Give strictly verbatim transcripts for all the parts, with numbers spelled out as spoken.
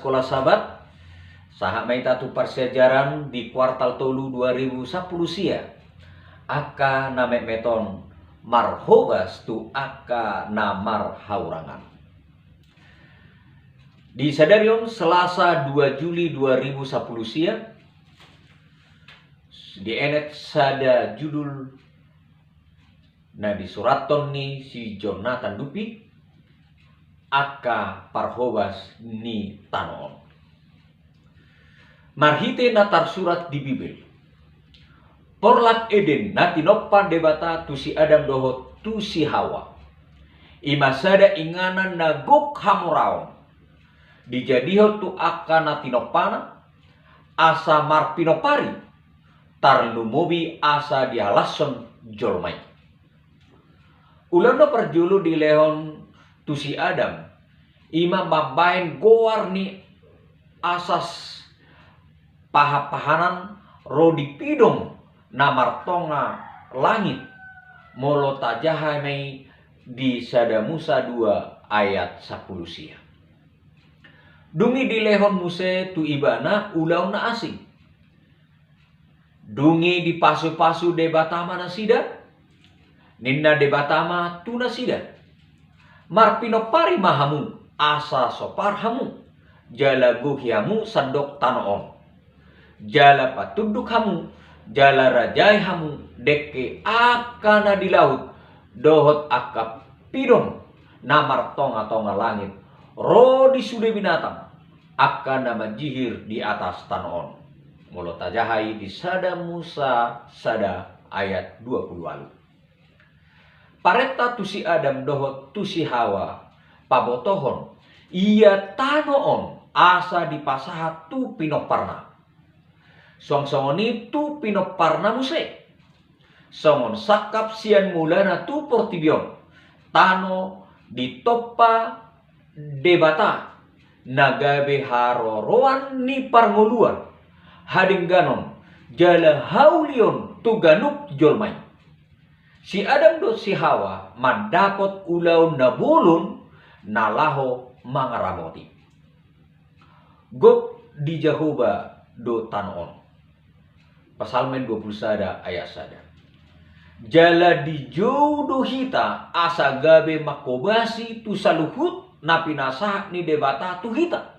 Sekolah Sabat, sahat ma hita tu parsiajaran di kuartal tolu dua ribu sampulu sia. Angka na metmet on, marhobas tu angka na marhahurangan. Di sadari on Selasa dua Juli dua ribu sampulu sia, dienet sada judul na disurathon ni si Jonathan Dupi, angka parhobas ni tano on. Marhite na tarsurat di Bibel, porlak Eden na tinompa Debata tu si Adam dohot tu si Hawa, i ma sada inganan na gok hamoraon dijadihon tu angka na tinompana, asa marpinompari tarlumobi asa dihalashon jolma i. Ulaon na parjolo dilehon tu si Adam, i ma mambahen goar ni asas pahanpahanan ro di pidong na martonga langit, molo tajaha ma i di sada Musa dua ayat sampulu sia. Dung i dilehon muse tu ibana ulaon na asing. Dung i dipasupasu Debata ma nasida, ninna Debata ma tu nasida: Marpinompari ma hamu, asa sopar hamu, jala gohi hamu sandok tano on. Jala patunduk hamu, jala rajai hamu dengke angka na di laut, dohot angka pidong na martongatonga langit, ro di sude binatang, angka na manjihir di atas tano on. Molo tajaha i di sada Musa sada ayat dua pulu ualu. Parenta tu si Adam dohot tu si Hawa pabotohon ia tano on asa dipasahat tu pinomparna. Suang songon i tu pinomparna muse. Songon sangkap sian mulana tu portibi on, tano ditompa Debata na gabe haroroan ni parngoluan, hadengganon, jala haulion tu ganup jolma i. Si Adam dohot si Hawa mandapot ulaon na bolon na laho mangaramoti. Gok di Jahowa do tano on. Psalmen dua pulu sada ayat sada. Jala dijou do hita asa gabe manghobasi tu saluhut na pinasahat ni Debata tu hita.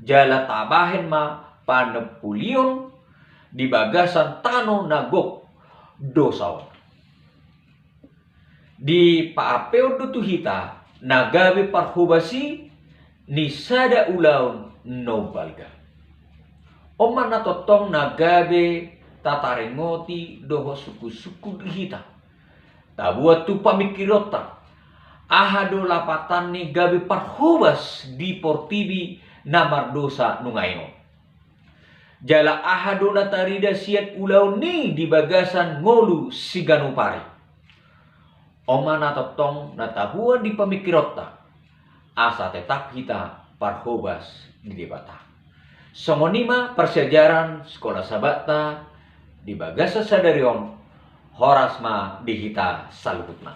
Jala tabahen ma panompulion di bagasan tano na gok dosa on. Dipaampeon do tu hita na gabe parhobas i ni sada ulaon na umbalga. On ma na tongtong na gabe tataringoti dohot sungkunsungkun di hita. Taboan tu pamingkironta, aha do lapatan ni gabe parhobas di portibi na mardosa nunga i on. Jala aha do na tarida sian ulaon i di bagasan ngolu siganup ari. On ma na tongtong na taboan di pamingkironta, asa tetap hita parhobas di Debata. Songon i ma parsiajaran Sekolah Sabatta di bagasan sadari on, horas ma di hita saluhutna.